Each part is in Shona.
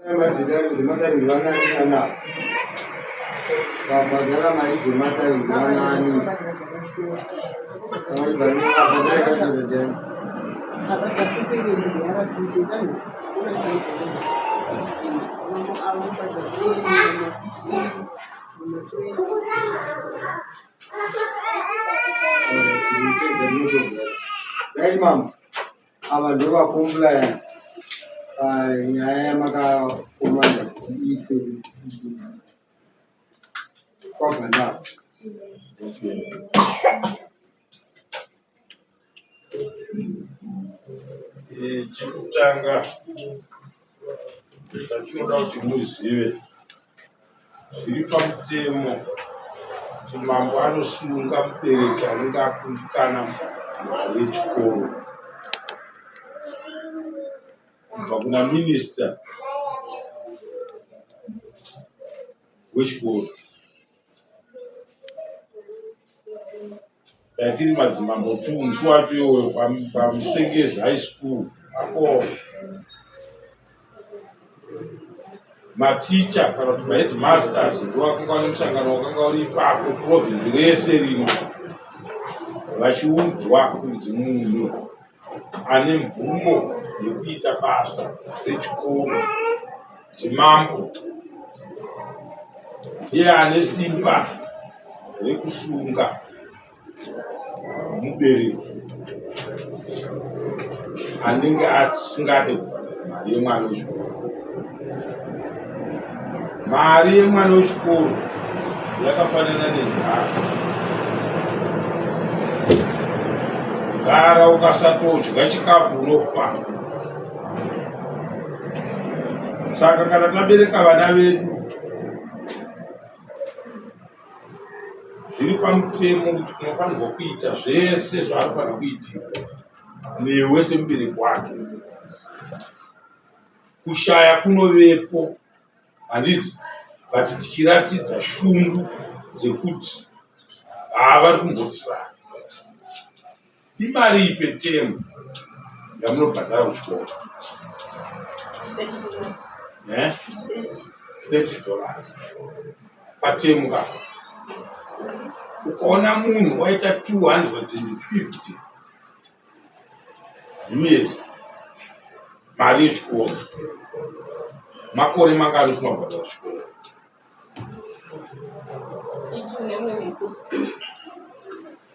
Madzidare dzematare ndivanani nana vabhadhara mari dzematare ndivanani vabhadhara kasharadani Right, mom. Ava ndovakomplaya panyaya yamakakomanda kuti iitwe kwagandava. Eh, chekutanga chatinoda kuti muzive zviri pamutemo kuti mambo anosunga mubereki anenge akundikana mari yechikoro kubva kuna minista wechikoro Tatiri madzimambo tu musi wacho iwoyo paMusengezi High School apo maticha kana kuti maheadmasters ndowakanga vane musangano wakanga uri ipapo province rese rino vachiudzwa kunzi munhu ane mvumo yekuita basa rechikoro ndimambo ndiye ane simba rekusunga mubereki anenge asingade kubhadhara mari yemwana wechikoro. Mari yemwana wechikoro yakafanana nenzara. Nzara ukasatodya chikafu unofa. Saka kana tabereka vana vedu zviri pamutemo kuti unofanirwa kuita zvese zvaanofanira kuitirwa newe semubereki wake. Kushaya kunovepo handiti, but tichiratidza shungu dzekuti haa vari kumbotiraya. Imari ipi temu yamunobhadhara kuchikoro? Eh? 30 dollars patemu ka. Ukaona munhu waita 250 US mari yechikoro, makore mangani usina kubhadhara chikoro?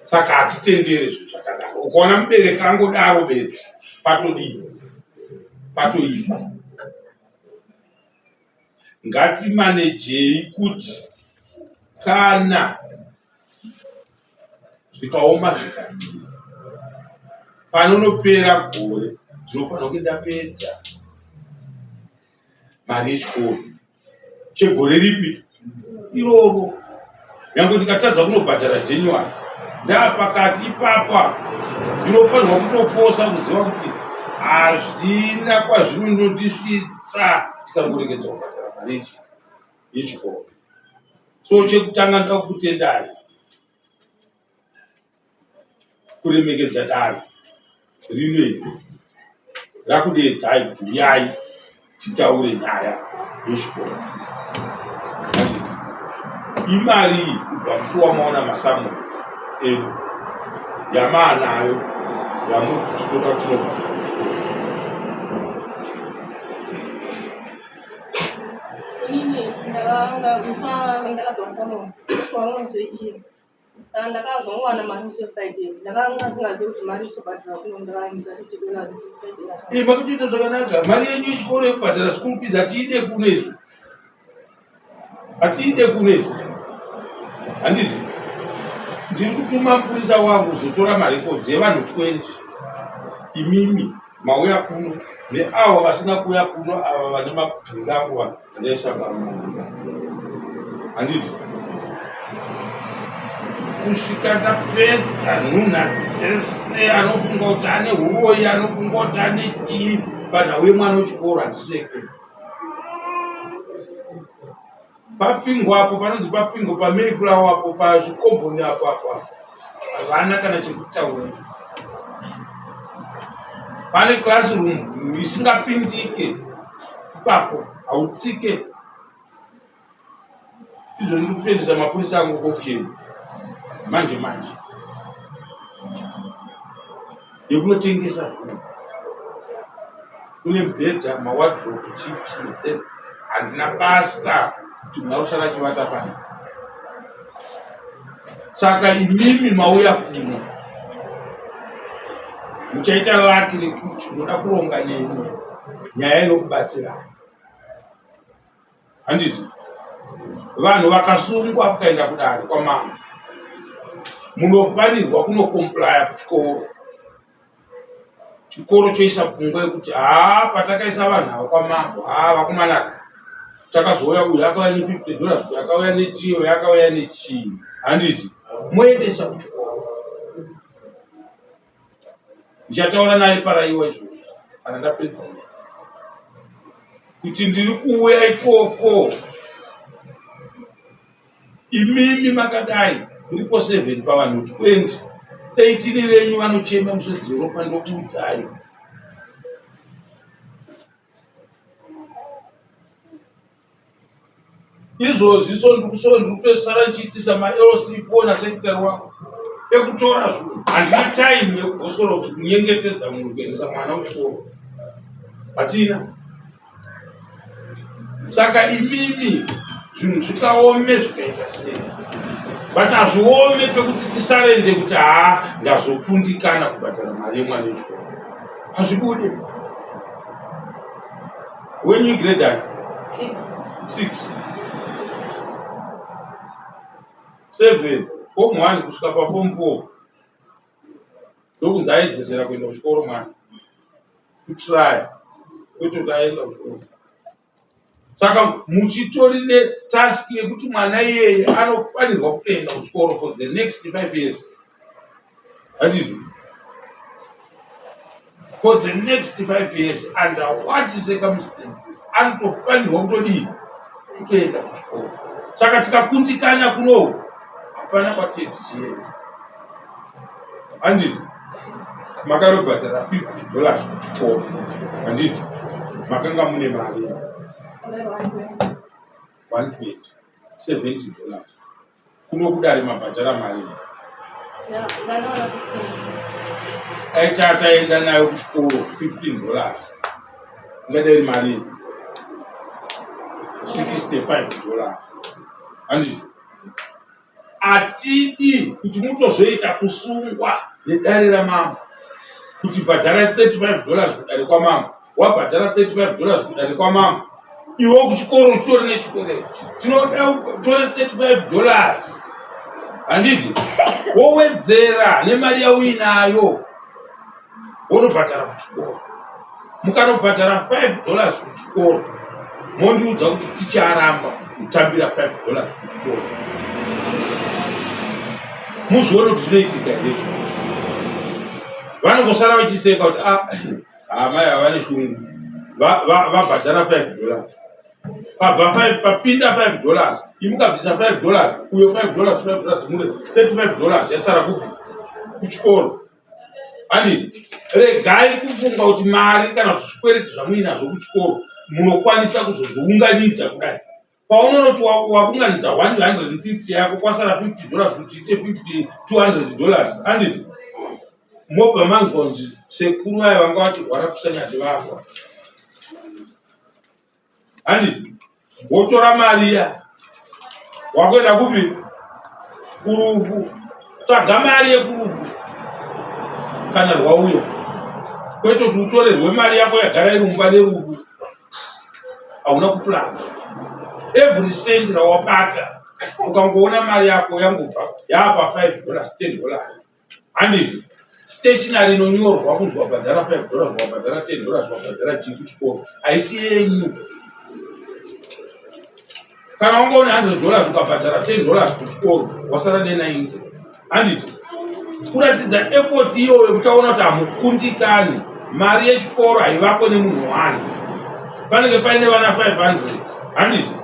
Saka hatitendere zvinhu zvakadaro. Ukaona mubereki angodaro bedzi patodii, patoipa. Ngatimanejei kuti kana zvikaoma zvikadii, panonopera gore ndinofanira kunge ndapedza mari yechikoro chegore ripi iroro nyange ndikatadza kunobhadhara January ndapakati ipapa ndinofanirwa kutoposa kuziva kuti hazvina kwazvinondisvitsa tikangoregedza kubhadhara mari yechikoro. So chekutanga ndoda kukutendai kuremekedza dare rino iri rakudeedzai kuti uyai titaure nyaya yechikoro. Imari iyi kubva musi wamaona masamuel edu yamaanayo yamuri kuti toda kuti tinobhadhara kuchikoro. Inini ndakanga musi wandakabva musamuel wanga Saka ndakazongowana mari musi weFriday. Ndakanga ndisingazivi kuti mari ichobhadharwa kuno ndakaendesa 50 dollars musi weFriday. Eh, makatoita zvakanaka. Mari yenyu yechikoro yekubhadhara school fees hatiide kuno izvo. Hatiide kuno izvo. Handiti? Ndiri kutuma mupurisa wangu kuzotora marekodzi evanhu 20. Imimi mauya kuno neavo vasina kuuya kuno ava vane mabhiri angu andaisa pamunda. Handiti? Kusvika ndapedza nhunha dzese anofunga kuti ane huroyi anofunga kuti ane chii panhau yemwana wechikoro handiseke. Papingo apo panonzi papingo paMayflower apo pazvikomboni apo apo apo havana kana chekutaura. Pane classroom isingapindike ipapo. Hautsike. Izvo ndiri kutoendesa mapurisa angu kokeni manje manje yekunotengesa zvinhu kune mubhedha mawadrobe chii handina basa kuti munhu arusara achivata pano. Saka imimi mauya kuno muchaita laki rekuti munoda kuronga neni nyaya inokubatsirai. Handiti vanhu vakasungwa kukaenda kudare kwamambo munofanirwa kunokomplaya kuchikoro. Chikoro choisa pfungwa yekuti haa patakaisa vanhu ava kwamambo haa vakomanaka takazouya uyu akauya ne 50 dollars uyu akauya nechii uyu akauya nechii handiti moendesa kuchikoro. Ndichataura naye paraiwa izvozvo kana ndapedza naye kuti ndiri kuuya ikoko. Imimi makadai muripo 7 pavanhu 20 13 venyu vanochema musodzi weropa ndokuudzai. Izvozvi so ndiri ndikutosara ndichiitisa maLC kuona secretary wako ekutora zvinhu. Handina time yekugosora kuti kunyengetedza munhu kuendesa mwana kuchikoro. Hatina. Saka imimi zvinhu zvikaome zvikaita sei but hazviome pekuti tisarende kuti haa ndazokundikana kubhadhara mari yemwana wechikoro. Hazvibude. When you grade that? 6. 6. 7. Form 1 kusvika pa form 4. Ndokunzi aidzesera kuenda kuchikoro mwana. Kutry. Kwete kuti aenda kuchikoro. Saka muchitori netask yekuti mwana iyeye anofanirwa kutoenda kuchikoro for the next 5 years. Handiti? For the next 5 years under what circumstances anotofanirwa kutodii kutoenda kuchikoro. Saka tikakundikana kuno hapana kwatiri tichienda. Handiti? Makarobhadhara 50 dollars kuchikoro. Handiti? Makanga mune mari 120 70 dollars. Kuno kudare mabhadhara mari aita ataenda nayo kuchikoro 15 dollars ingadai iri mari 65 dollars. Handiti? Atidi kuti mutozoita kusungwa nedare ramambo kuti bhadhara 35 dollars kudare kwamambo, wabhadhara 35 dollars kudare kwamambo, iwe kuchikoro uchitori nechikwereti. Tinoda utore 35 dollars, handiti? Wowedzera nemari yauinayo wonobhadhara kuchikoro. Mukanobhadhara 5 dollars kuchikoro mondiudza kuti ticharamba kutambira 5 dollars kuchikoro. Muzvione kuti zvinoitika here izvo. Vanongosara vachiseka kuti ah, amai ava vane shungu, vabhadhara 5 dollars. Pabva 5, papinda 5 dollars, imi mukabvisa 5 dollars, uyo 5 dollars, 5 dollars, mure 35 dollars yasara kupi? Kuchikoro. Handiti? Regai kufunga kuti mari kana kuti zvikwereti zvamuinazvo kuchikoro munokwanisa kuzozviunganidza kudai. Paunonoti waunganidza 150 yako kwasara 50 dollars kuti iite 50, 200 dollars. Handiti? Mobva manzwa kunzi sekuru vaya vanga vachirwara kusanyati vafa. Handiti? Wotora mari iya wakuenda kupi? Kurufu. Tsvaga mari yekurufu kana rwauya, kwete kuti utorerwe mari yako yagara iri mumba nerufu. Hauna kuplana. Every cent rawabata ukangoona mari yako yangobva yaapa 5 dollars, 10 dollars, handiti? Stationary inonyorwa kunzi wabhadhara 5 dollars, wabhadhara 10 dollars, wabhadhara chii kuchikoro haisi yenyu. Kana wanga une 100 dollars ukabhadhara 10 dollars kuchikoro wasara ne 90, handiti? Kuratidza effort iyoyo kuti aona kuti hamukundikani. Mari yechikoro haivakwe nemunhu one, panenge paine vana 500, handiti?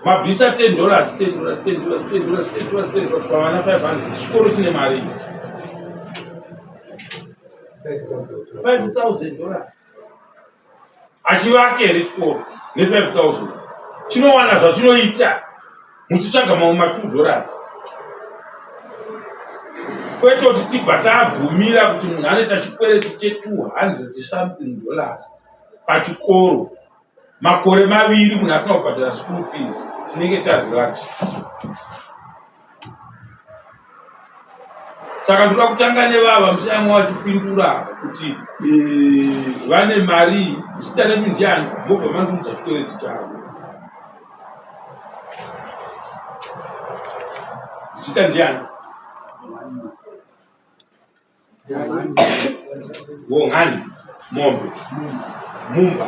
Mabvisa 10 dollars, 10 dollars, 10 dollars, 10 dollars, 10 dollars, 10 dollars pavana 500, chikoro chine mari iyi 5000 dollars. Achivake here chikoro ne-5000 chinowana zvachinoita muchitsvaga mamwe ma2 dollars kwete kuti tibva tabvumira kuti munhu anoita chikwereti che200 something dollars pachikoro makore maviri munhu asina kubhadhara school fees tinenge tarelax. Saka ndoda kutanga nevava musiyamwa vachipindura kuti eh, vane mari zita renyu ndiani mobva mandiudza chikwereti chavo. Zita ndiani? Wongani mombe mumba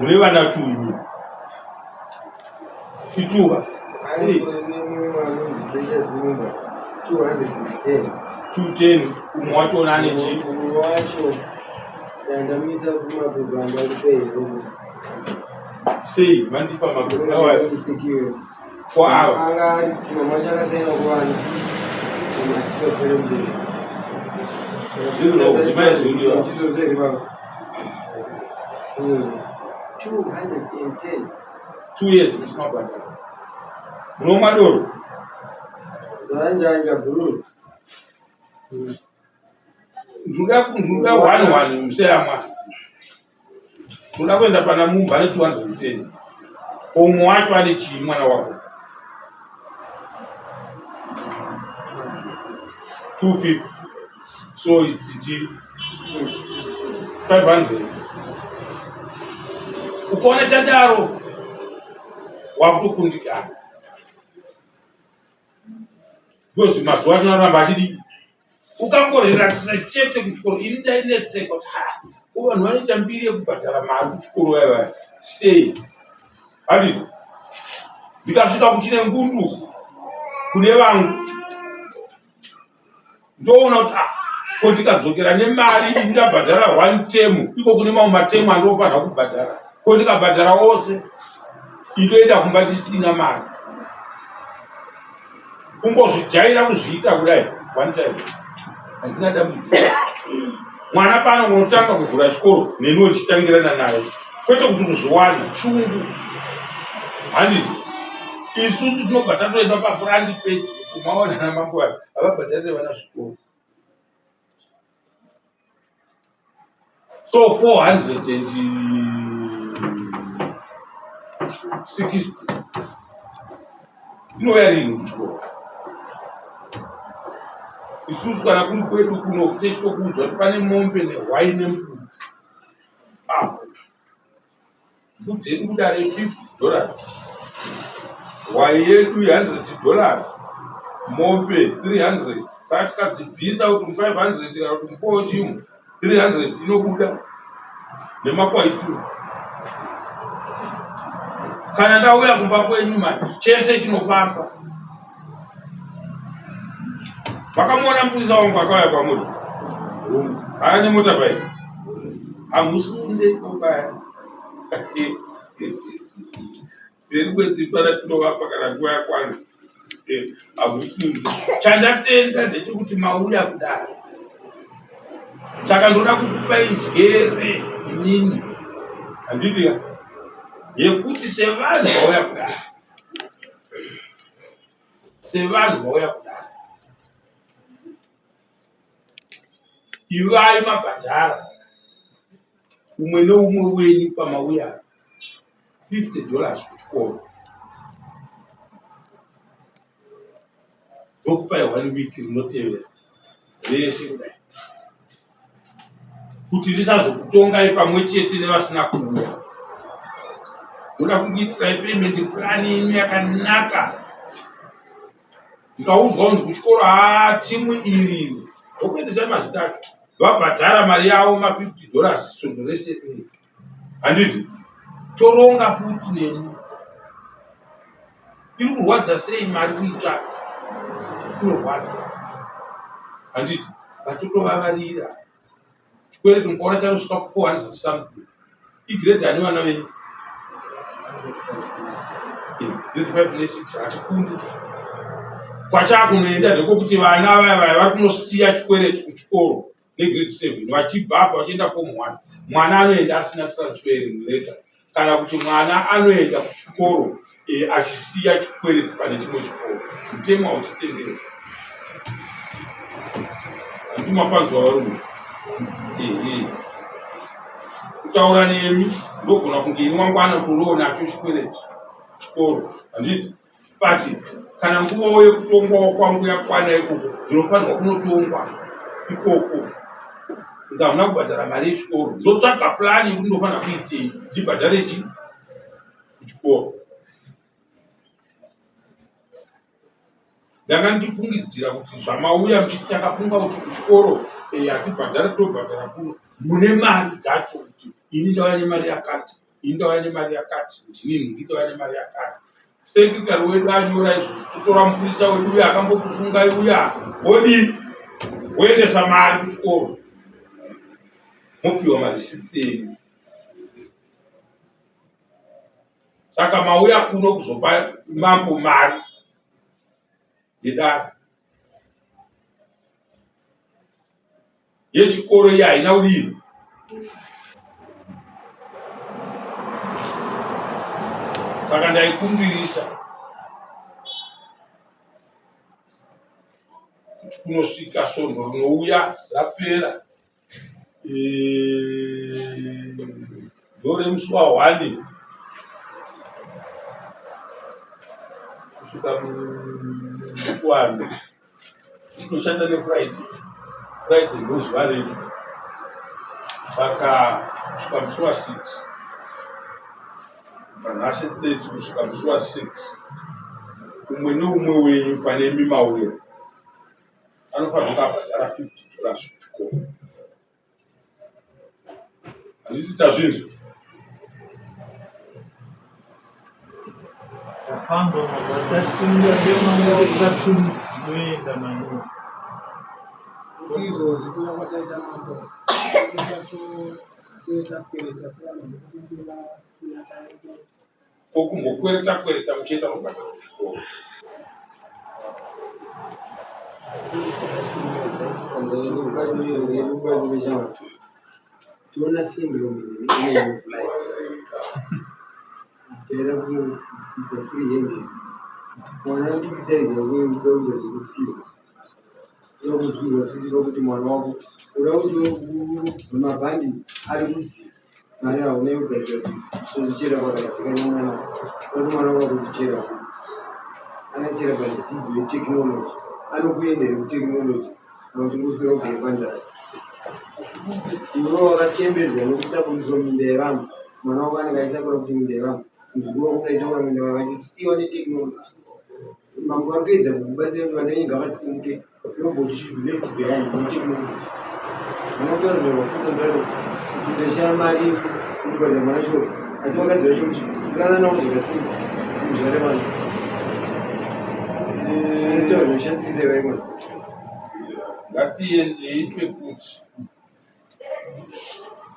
mune vana tunyu chituva 210 umwe wachona ane chii umwe wacho ndandamisa kumapepa andakupei sei mandipa mapepa awa kwaava anga ari mama wacho akasaina kuvana machisosere mberi chisosere baba 210 2 years musina kubhadhara munomwa doro zvanjanja bhururu ndoda one one museyamwa ndoda kuenda pana mumba ane 210 umwe wacho ane chii mwana wako 250 so it's chi 500 ukaona chadaro wakutokundikana because mazuva acho anoramba achidii ukangorelaxira chete kuchikoro ini ndainetseka kuti ha ko vanhu vanoita mbiri yekubhadhara mari kuchikoro vaya vaya sei handiti ndikasvika kuchine ngundu kune vangu ndoona kuti ah, ko ndikadzokera nemari ini ndabhadhara one term iko kune mamwe matemu andinofanira kubhadhara ko ndikabhadhara ose indoenda kumba ndisina mari kungozvijaira kuzviita kudai one time handina dambudziko mwana pano unotanga kuvhura chikoro neniwo ndichitangirana naye kwete kuti kuzviwana chungu handiti isusu tinobva tatoenda pafurandi pedu kumaona namambo aya havabhadharire vana zvikoro so 460 inouya rini kuchikoro isusu kana kuri kwedu kuno techitokuudzwa kuti pane mombe nehwai nembudzi apo mbudzi yedu kudare 50 dollars hwai yedu 100 dollars mombe 300 saka tikadzibvisa kuti 500 kana kuti mukowo chimwe 300 inobuda nemakwai two kana ndauya kumba kwenyu manje chese chinofamba makamuona mupurisa wangu akauya kwamuri aya nemota pai hamusunde kobaya verimwe simba ratinovapa kana nguva yakwana hamusunde chandatenda ndechekuti mauya kudaro saka ndoda kukupai njere inini handiti yekuti sevanhu vauya kudaro sevanhu vauya kudaro ivai mabhadhara umwe neumwe wenyu pamauya 50 dollars kuchikoro ndokupai one week rinotevera vese kudai kuti ndisazokutongai pamwe chete nevasina kuuya ndoda kukuitirai payment plan yenyu yakanaka ndikaudzwa kunzi kuchikoro haa timu iri ndokuendesai mazita acho vabhadhara mari yavo ma 50 dollars svondo rese rineri handiti toronga futi nemi iri kurwadza sei mari kuitsvaka inorwadza handiti vatotovavarira chikwereti mukaona chanosvika ku 400 something igrade ani vana venyu grade 5 ne 6 hatikundi kwachakunoenda ndekwekuti vana vaya vaya vari kunosiya chikwereti kuchikoro negrade 7 vachibva apa vachienda form 1 Mwana anoenda asina transferring letter kana kuti mwana anoenda kuchikoro e, achisiya chikwereti pane chimwe chikoro. Mutemo hauchitenderi. Handiti mapanzwa varume? Ehe. Kutaura nemi ndogona kunge ini wangu anotoriwo nacho chikwereti chikoro. Handiti? But kana nguvawo yekutongwawo kwangu yakwana ikoko ndinofanirwa kunotongwa ikoko. Inga hamuna kubhadhara mari yechikoro. Ndotsvaga plan yekuti ndofanira kuitei ndibhadhare chi kuchikoro. Ndanga ndichifungidzira kuti zvamauya muchiti takafunga kuti kuchikoro eh, hatibhadhare tobhadhara kuno mune mari dzacho kuti ini ndauya nemari yakati ini ndauya nemari yakati ndini nhingi ndauya nemari yakati Secretary wedu anyora izvo totora mupurisa wedu uya akambokusungai uya wodii woendesa mari kuchikoro mopiwa marisitsi enyu saka mauya kuno kuzopa mambo mari yedare yechikoro iye haina kudini saka ndaikumbirisa kuti kunosvika svondo rinouya rapera ndoremusi wa one kusvika musi wani tinoshanda nefriday friday ndozuva redu saka kusvika musi wa 6 panhasi 30 kusvika musi wa 6 umwe neumwe wenyu pane mimauya anofanirwa kubhadhara 50 dollars kuchikoro handiti tazvinzwa Tapanzwa mabva tachikumbira 2 weeks inoenda manini. Kuti izvozvi kuya kwataita mambo toita kwereta sevanhu vanenge vasina taito Ko kumbokwereta kwereta muchienda kubhadhara kuchikoro. Toona syndrome is an enemy of light. Tera kuita free handed. Mwana ndiki size yako yekuda kuita zvekufira. Unoda kunzwirwa tsitsi pakuti mwana wako unoda kuti mabhandi ari kudzika. Mari hauna yekugadzira kuzvichera kwakadzika nemwana kuti mwana wako kuzvichera anachera padzidzo yetekinoloji anokuenda here kutekinoloji kana kuti ngoswera kugere pandara iwe wakachemberwa nekusakuriswa minda yevanhu mwana wako anenge achisakura kuti minda yevanhu muzukuru wako aisakura minda yevanhu vachisiyiwa netekinoloji Mambo vari kuedza kukubatsira kuti vana venyu ngavasimuke. Nobody should be left behind netechnology. Vanotaura zvavakusa kudaro kuti ndashaya mari yekubhadhara mwana chikoro asi vakadzi vacho kuti rana navo zvakasimba muzvare vanhu. Vanotaura zvinoshandisa vaimwe. Ngatiendei pekuti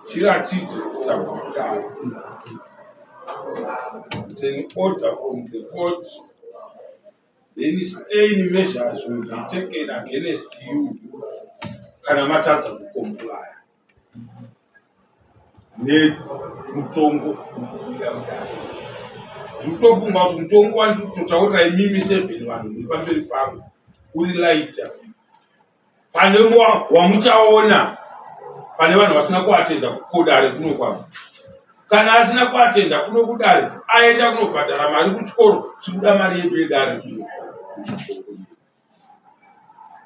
chiratidzo chabva kudare. It's an order from the court. Then stern measures will be taken against you kana matadza kukomplaya nemutongo unobuda mudare. Ndiri kutofunga kuti mutongo wandiri kutotaurira imimi seven vanhu muri pamberi pangu uri lighter pane wamuchaona pane vanhu vasina kuatenda kudare kuno kwavo kana asina kuatenda kuno kudare aenda kunobhadhara mari kuchikoro tikuda mari yedu yedare kuno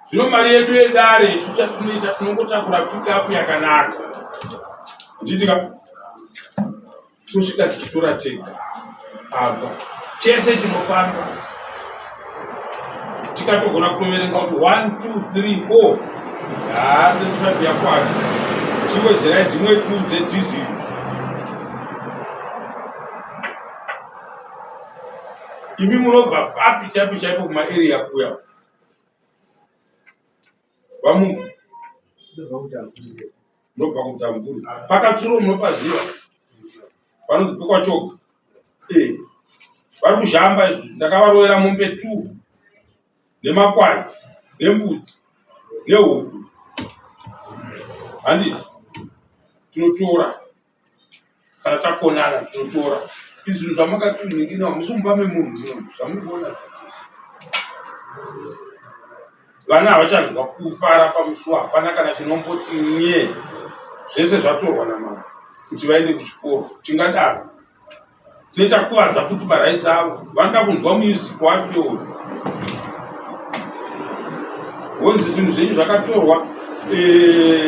zvino mari yedu yedare isu chatinoita tinongotakura pikapu yakanaka nditika tosvika tichitora tega apa chese chinofamba tikatogona kutoverenga kuti 1 2 3 4 haa 35 yakwana chiwedzerai dzimwe 2 dzedhiziri imi munobva papi chaipo chaipo kumaarea kuya vamungu munobva kudamburi pakatsuro munopaziva panonzi pekwachoga eh, vari kuzhamba izvi ndakavarovera mombe t nemakwai nembudzi nehuku handizvi. Tinotora kana takonana, tinotora izvi zvinhu zvamakatinikina musi mumba memunhu muno zvamuri kuona. Vana havachanzwa kufara pamusuwa, hapana kana chinomboti nye, zvese zvatorwa namama kuti vaende kuchikoro. Tingadaro tinoita kuvadza futi marights avo. Vanoda kunzwa music wacho uyu, wonzi zvinhu zvenyu zvakatorwa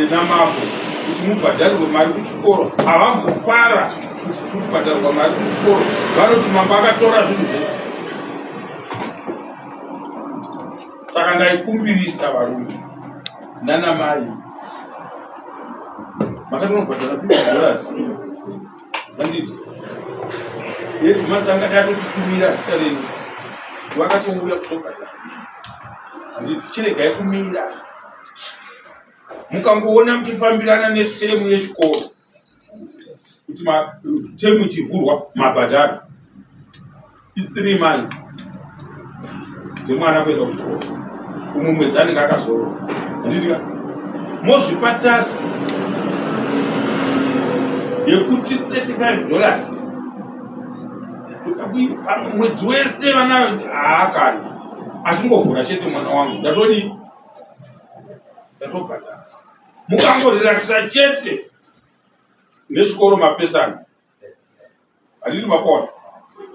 namambo kuti mubhadharirwe mari kuchikoro. Havambofara kuti tiri kubhadharirwa mari kuchikoro, vanoti mambo akatora zvinhu zvenyu. Saka ndaikumbirisa varume nanamai, makatonobhadhara $50, handiti? Headmaster angati atotitumira zita renyu, vakatouya kuzobhadhara, handiti? Chiregai kumira. Mukangoona muchifambirana netemu yechikoro, kuti temu ichivhurwa mabhadharo, i3 months dzemwana kuenda kuchikoro, umwe mwedzi anenge akazorora, handitika? Mozvipa task yekuti $35 mwedzi wese vana haakani achingovhura chete, mwana wangu ndatodii, ndatobhadhara. Mukangorelaxa chete nechikoro mapesana, handiti? Makona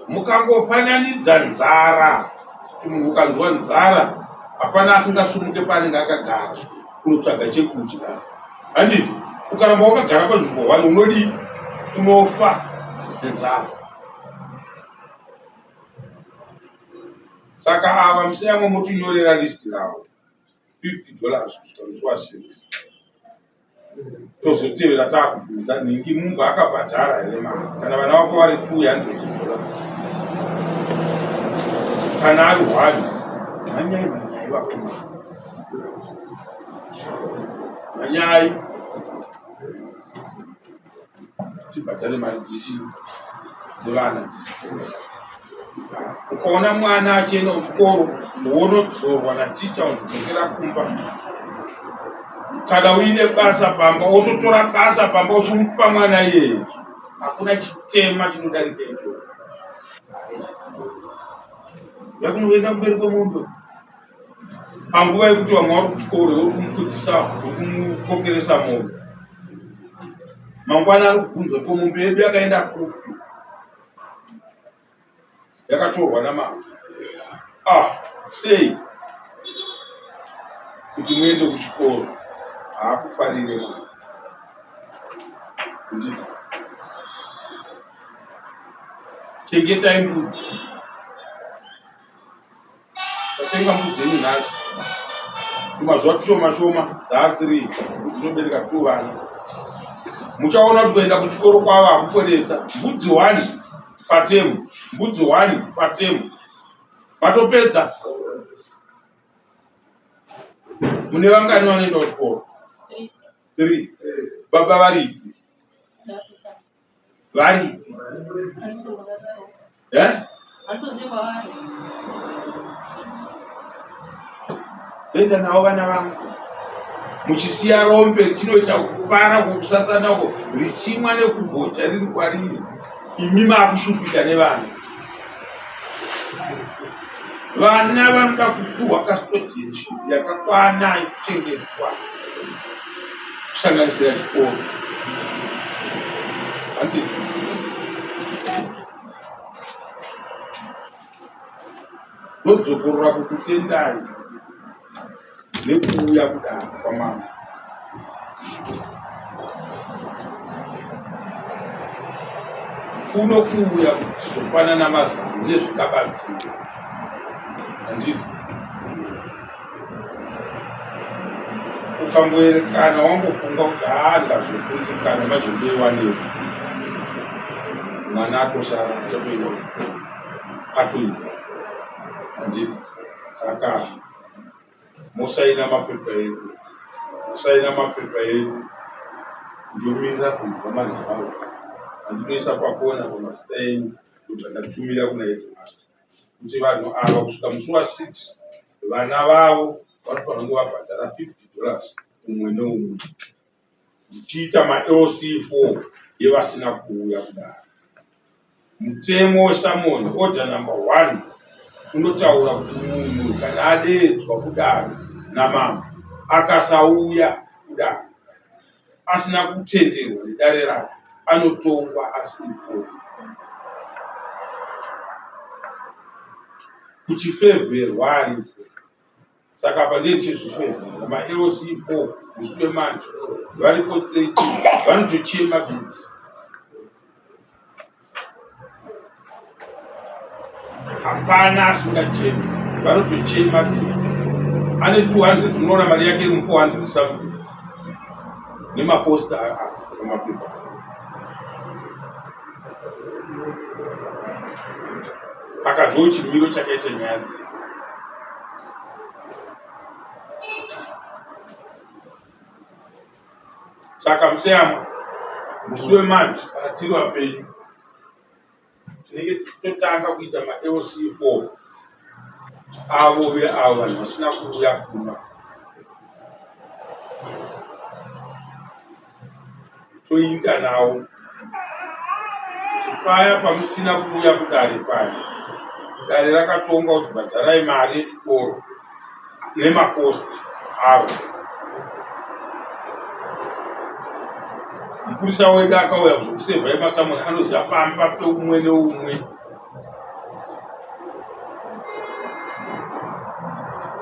mukangofananidza nzara, kuti munhu ukanzwa nzara hapana asingasumuke paanenge akagara kunotsvaga chekudya, handiti? Ukaramba wakagara panzvimbo one unodii? Unofa nenzara. Saka ava musiyamwe motinyorera list ravo, $50 kusvika musi wa6, tozotevera taakubvunza nhingi mumba akabhadhara here mari. Kana vana vako vari $200, kana ari one, mhanyai, mhanyai vakomana, mhanyai tibhadhare mari dzichi dzevana dzechikoro. Ukaona mwana achienda kuchikoro wonodzorwa naticha unzidzokera kumba, kana uine basa pamba wototora basa pamba uchimupa mwana iyeye. Hakuna chitema chinodarika icho yakunoenda kumberi kwemombe panguva yekuti vamwe vari kuchikoro, uri kumukudzisa, uri kumukokeresa mombe. Mangwana ari kubvunzwa ko mombe yedu yakaenda kupi? Yakatorwa namambo. Ah, sei? Kuti muende kuchikoro. Haakufarire mwana. Ndito. Chengetai mbudzi. Tatenga mbudzi yenyu nhasi, tumazuva tushoma shoma dzaa 3 dzinobereka tu vana. Muchaona kuti kuenda kuchikoro kwavo hakukonetsa. Mbudzi 1 patemu, mbudzi 1 patemu, matopedza. Mune vangani vanoenda kuchikoro? 3. Baba varipi? Varipi? Eh? Enda navo vana vangu, muchisiya rombe richinoita kufara kwokusasanako, richimwa nekugocha riri kwariri, imi maakushupika nevana. Vana vanoda kupuhwa custodianship yakakwana yekuchengetwa, kusanganisira chikoro, handiti? Ndodzokorora kukutendai nekuuya kudare kwamambo. Kuno kuuya kuti tizopanana mazano nezvingabatsira, handiti? Ukangoerekana wangofunga kuti haa, ndazokundikana manje, ndoiwanepi? Mwana atosara achatoenda kuchikoro atoiwa, handiti? Saka mosaina mapepa edu, mosaina mapepa edu, ndomirira kunzwa maresults andinoisa pakona pamazita enyu kuti ndatumira kuna headmaster kuti vanhu ava kusvika musi wa6 vana vavo vanofanira kunge vabhadhara $50 umwe neumwe. Tichiita maLC4 yevasina kuuya kudare. Mutemo wesamoni order number 1 unotaura kuti munhu kana adeedzwa kudare namambo akasauya kudare asina kutenderwa nedare racho anotongwa asipo. Kuchifevherwa aripo. Saka apa ndiye ndichizvifevhera maLC 4 musi wemanje varipo 30 vanotochema bidzi. Hapana asingachemi, vanotochema bidzi. Ane 200 unoona mari yake iri mu 400 something nemaposta pamapepa. Akanzwawo chimiro chakaita nyaya dzese. Saka museyamwa musi wemanje kana tiri vapenyu tinenge tichitotanga kuita maLC4 avo veavo vanhu vasina kuuya kumba toinda nawo paya pamusina kuuya kudare paya dare rakatonga kuti bhadharai mari yechikoro nemakosti aro mupurisa wedu akauya kuzokusevhai masamoni anoziva pamba peumwe neumwe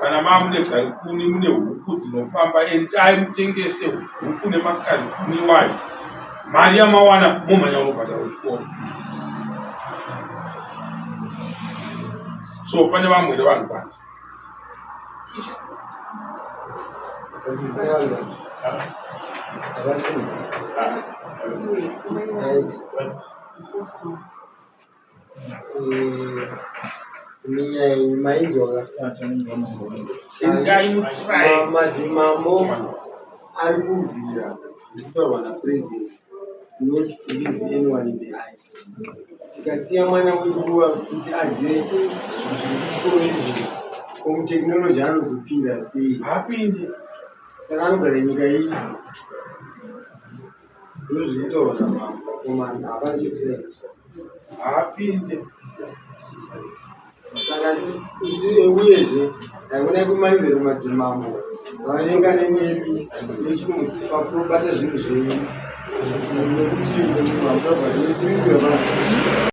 Kana maa mune garikuni mune huku dzinofamba endai mutengese huku nemakarikuni iwayo mari yamawana momhanya unobhadhara kuchikoro. So pane vamwe here vanhu panze? Madzimambo ari kurwira zvekutaurwa napresident not to leave anyone behind. Tikasiya mwana wedu kuti azive zviri kuchikoro izvi, ko mutechnology anozopinda sei? Haapinde. Saka anogara nyika iyi ndozvinotaurwa namambo vakomana hapana chekusaita. Haapinde. Saka uyezve haikona kumanikidza kuti madzimambo vavengane nemi nechimuti pakubata zvinhu zvenyu nekuti madzimambo